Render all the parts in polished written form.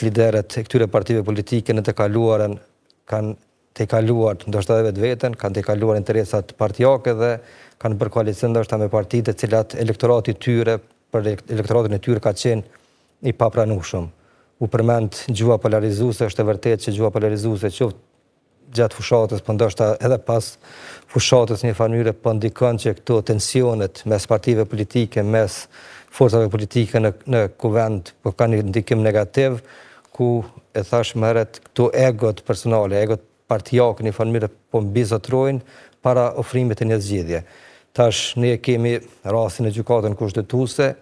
Liderët e këtyre partive politike në të kaluarën kanë tejkaluar ndoshta edhe vetveten, kanë tejkaluar interesat partiake dhe kanë bërë koalicion ndoshta me parti të cilat elektorati i tyre për elektoratin e tyre ka qenë i papranueshëm. U përmend gjuha polarizuese, është e vërtetë që gjuha polarizuese qoftë gjatë fushatës, po ndoshta edhe pas fushatës në një farë mënyre po ndikon që këto tensionet mes partive politike, mes forcave politike në në kuvend po kanë një ndikim negativ, ku e thash më herët këto egot personale, egot partiake në një farë mënyre po mbizotërojnë para ofrimit të një zgjidhje. Tash ne kemi rastin e Gjykatën Kushtetuese,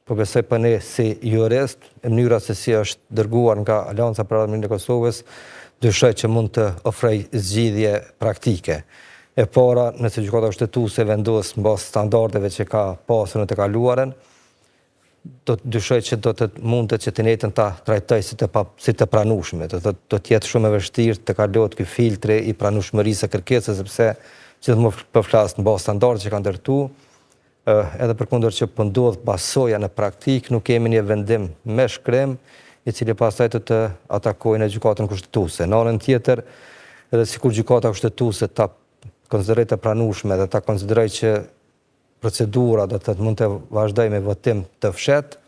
Po besoj për ne si jurist, e mënyra se si është dërguar nga Aleanca për Ardhmërinë e Kosovës, dyshoj që mund të ofrojë zgjidhje praktike. E para, nëse Gjykata Kushtetuese vendos në bazë standardeve që ka pasur në të kaluarën, do të dyshoj që do të mundet që të njëjtën ta trajtojë si të pa, si të pranueshme. Do të thotë do të jetë shumë e vështirë të kalohet ky filtri i pranueshmërisë së kërkesës sepse gjithmonë po flas në bazë standardeve që ka ndërtu, Edhe përkundër që po ndodh pasoja në praktikë, nuk kemi një vendim me shkrim, i cili pastaj do të atakojë në Gjykatën Kushtetuese. Në anën tjetër, edhe sikur Gjykata Kushtetuese ta konsiderojë të pranueshme dhe ta konsiderojë që procedura do të thotë mund të vazhdojë me votim të fshehtë,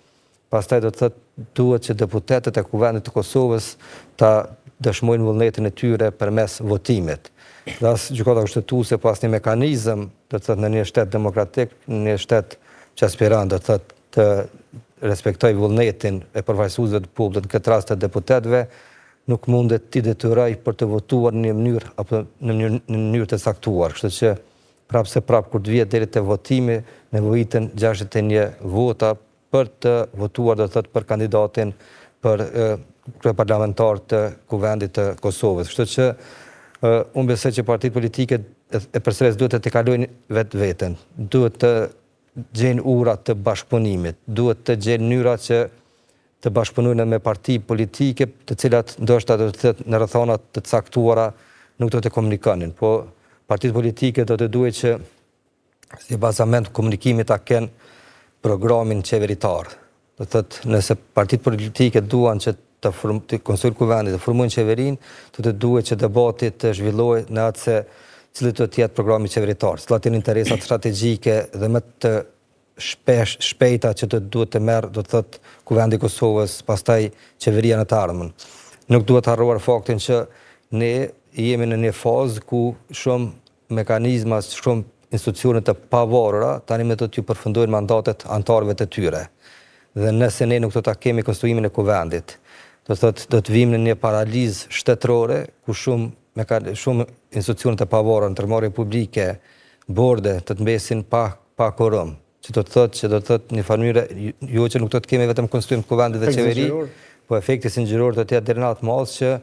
Pastaj do të thotë duhet që deputetët e Kuvendit të Kosovës ta dëshmojnë vullnetin e tyre përmes votimit. Dhe as Gjykata Kushtetuese po asnjë mekanizëm, do të thotë në një shtet demokratik, në një shtet që aspiron, do të thotë të respektojë vullnetin e përfaqësuesve të popullit, në këtë rast të deputetëve, nuk mundet t'i detyrojë për të votuar në një mënyrë apo në një mënyrë të caktuar. Kështu që prapë se prapë kur të vihet deri te votimi, nevojiten 61 vota për të votuar do të thotë për kandidatin për kryeparlamentar të Kuvendit të Kosovës. Kështu që unë besoj që partitë politike e përsëris duhet të tejkalojnë vetveten, duhet të gjejnë ura të bashkëpunimit, duhet të gjejnë mënyra që të bashkëpunojnë me parti politike, të cilat ndoshta do të thotë në rrethana të caktuara nuk do të komunikonin, po partitë politike do të duhej që si bazament komunikimi ta kenë programin qeveritar. Do të thotë, nëse partitë politike duan që të, form, të konstituojnë kuvendin, të formojnë qeverinë, do të duhet që debati të zhvillohet në atë se cili do të jetë programi qeveritar, cilat janë interesat strategjike dhe më të shpesh, shpejta që të duhet të merr, do të thotë, Kuvendi i Kosovës, pastaj qeveria në të ardhmen. Nuk duhet harruar faktin që ne jemi në një fazë ku shumë mekanizma shumë institucione të pavarura tani më do t'ju përfundojnë mandatet anëtarëve të tyre. Dhe nëse ne nuk do ta kemi konstituimin e Kuvendit, do të thotë do të vijmë në një paralizë shtetërore ku shumë shumë institucione të pavarura, ndërmarrje publike, borde të të mbesin pa pa kuorum, që do të thotë që do të thotë një farë mënyre jo që nuk do të kemi vetëm konstituim të Kuvendit dhe qeveri, po efekti zinxhiror do të jetë deri në atë masë që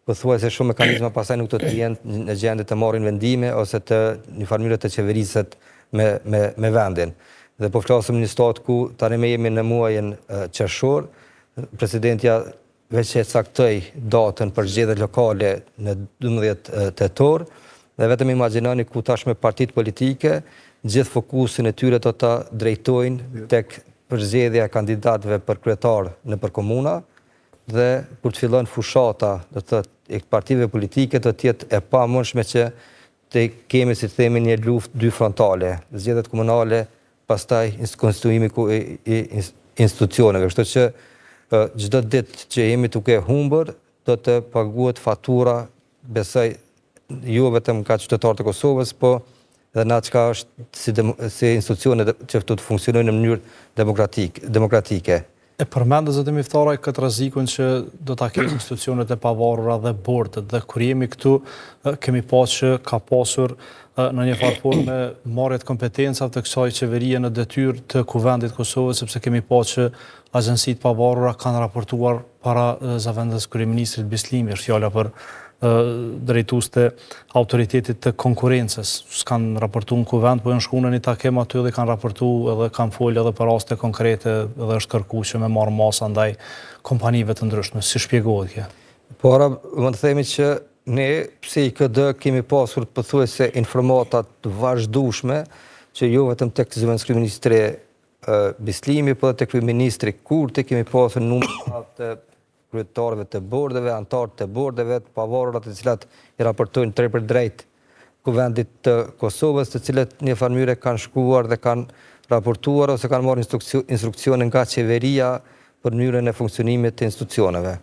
Pothuajse shumë mekanizma pastaj nuk do të jenë në gjendje të marrin vendime ose të një farë mënyre të qeveriset me me me vendin. Dhe po flasim në një situatë ku tani më jemi në muajin qershor, presidentja veç e caktoi datën për zgjedhjet lokale në 12 tetor dhe vetëm imagjinoni ku tashmë partitë politike gjithë fokusin e tyre do ta drejtojnë tek përzgjedhja e kandidatëve për kryetar nëpër komuna, dhe kur të fillon fushata, do të thotë, e partive politike do të jetë e pamundshme që të kemi, si të themi, një luftë dy frontale, zgjedhjet komunale, pastaj konstituimi i institucioneve. Kështu që çdo ditë që jemi duke humbur, do të paguhet fatura, besoj, jo vetëm nga qytetarët e Kosovës, po edhe në atë çka është si, si institucione që do të funksionojnë në mënyrë demokratike. E përmende zoti Miftaraj këtë rrezikun që do ta kenë institucionet e pavarura dhe bordet dhe kur jemi këtu kemi pa që ka pasur në një farë forme marrje të kompetencave të kësaj qeverie në detyrë të Kuvendit të Kosovës sepse kemi pa që agjencitë e pavarura kanë raportuar para zëvendës kryeministrit Bislimi, është fjala për drejtues të autoritetit të konkurrencës. S'kanë raportu në kuvend, po janë shku në një takim aty dhe kanë raportu edhe kanë folë edhe për raste konkrete dhe është kërku që me marrë masa ndaj kompanive të ndryshme. Si shpjegohet kjo? Po ara, mund të themi që ne, si IKD, kemi pasur pothuajse informata të vazhdueshme që jo vetëm tek zëvendëskryeministri Bislimi, po edhe te kryeministri Kurti kemi pasur numër të. kryetarëve të bordeve, anëtarë të bordeve të pavarura të cilat i raportojnë drejtpërdrejt Kuvendit të Kosovës, të cilët në një farë mënyre kanë shkuar dhe kanë raportuar ose kanë marrë instruksione nga qeveria për mënyrën e funksionimit të institucioneve.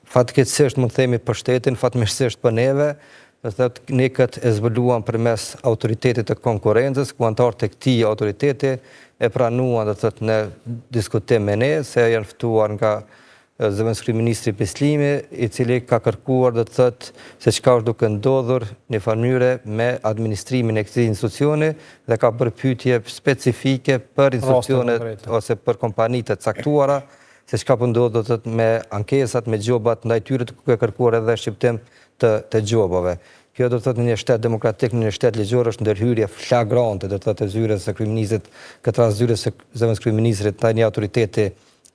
Fatkeqësisht mund të themi për shtetin, fatmirësisht për neve, do të thotë ne këtë e zbuluam përmes autoritetit të konkurrencës, ku anëtarët e këtij autoriteti e pranuan do të thotë në diskutim me ne se janë ftuar nga zëvendëskryeministri Bislimi, i cili ka kërkuar do të thotë se çka është duke ndodhur në farë mënyre me administrimin e këtij institucioni dhe ka bërë pyetje specifike për institucionet ose për kompani të caktuara se çka po ndodh do të thotë me ankesat, me gjobat ndaj tyre duke kërkuar edhe shqiptim të të gjobave. Kjo do të thotë në një shtet demokratik, në një shtet ligjor është ndërhyrje flagrante do të thotë e zyrës së kryeministrit, këtë rast zyrës së zëvendëskryeministrit ndaj një autoriteti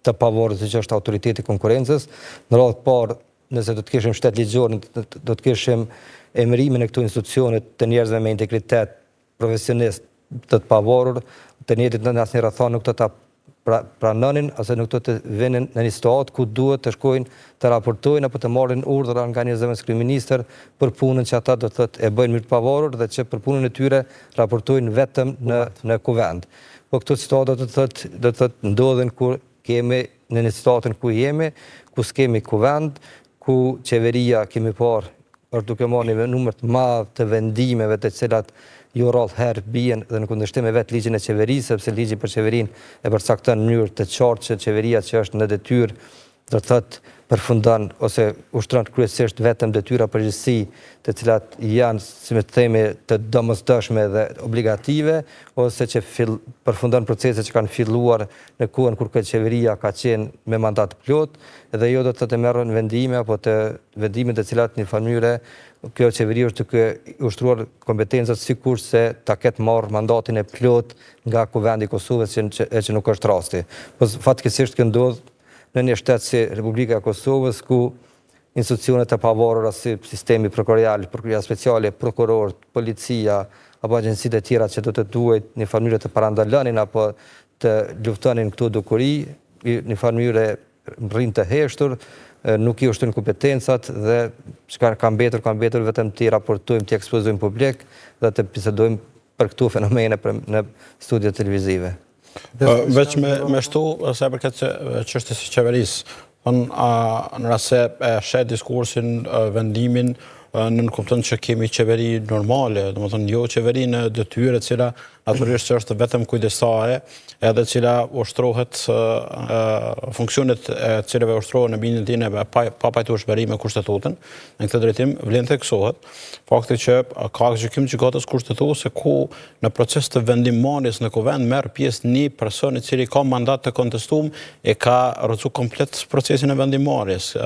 të pavarur siç është autoriteti i konkurrencës. Në radhë të parë, nëse do të kishim shtet ligjor, do të kishim emërimin e këto institucione të njerëzve me integritet, profesionistë të të pavarur, të njëjtit në asnjë rrethanë nuk do ta pra, pranonin ose nuk do të vinin në një situatë ku duhet të shkojnë të raportojnë apo të marrin urdhra nga një zëvendëskryeministër për punën që ata do të thotë e bëjnë në mënyrë të pavarur dhe që për punën e tyre raportojnë vetëm në në kuvend. Po këto situata do të thotë do të thotë ndodhin kur kemi në një situatën ku jemi, ku s'kemi kuvend, ku qeveria kemi parë është duke marrë një numër të madh të vendimeve të cilat jo rrallë herë bien dhe në kundërshtim me vetë ligjin e qeverisë, sepse ligji për qeverinë e përcakton në mënyrë të qartë që qeveria që është në detyrë do të thotë përfundon ose ushtron kryesisht vetëm detyra përgjegjësi të cilat janë, si me të themi, të domosdoshme dhe obligative, ose që fill, përfundon procese që kanë filluar në kohën kur kjo qeveria ka qenë me mandat të plotë dhe jo do të thotë të merren vendime apo të vendime të cilat në një farë mënyre kjo qeveri është duke ushtruar kompetencat sikurse ta ketë marrë mandatin e plotë nga Kuvendi i Kosovës që, që, e që nuk është rasti. Po fatkeqësisht kjo ndodh në një shtet si Republika e Kosovës ku institucionet e pavarura si sistemi prokurorial, prokuroria speciale, prokurorët, policia apo agjencitë e tjera që do të duhej në një farë mënyre të parandalonin apo të luftonin këto dukuri, në një farë mënyre rrinë të heshtur, nuk i ushtrojnë kompetencat dhe çka ka mbetur, ka mbetur vetëm t'i raportojmë, t'i ekspozojmë publik dhe të bisedojmë për këto fenomene për, në studio televizive. Veç me, me shtu, sa i përket çështjes së qeverisë, thonë, a, në rast se e sheh diskursin, vendimin, nënkupton që kemi qeveri normale, domethënë jo qeveri në detyrë e cila natyrisht që është vetëm kujdestare, edhe cila ushtrohet funksionet e cilave ushtrohen në bindjen time pa, papajtueshmëri me kushtetutën. Në këtë drejtim vlen theksohet fakti që ka aktgjykim gjykatës kushtetuese ku Në proces të vendimmarrjes në Kuvend merr pjesë një person i cili ka mandat të kontestuar e ka rrëzu komplet procesin e vendimmarrjes.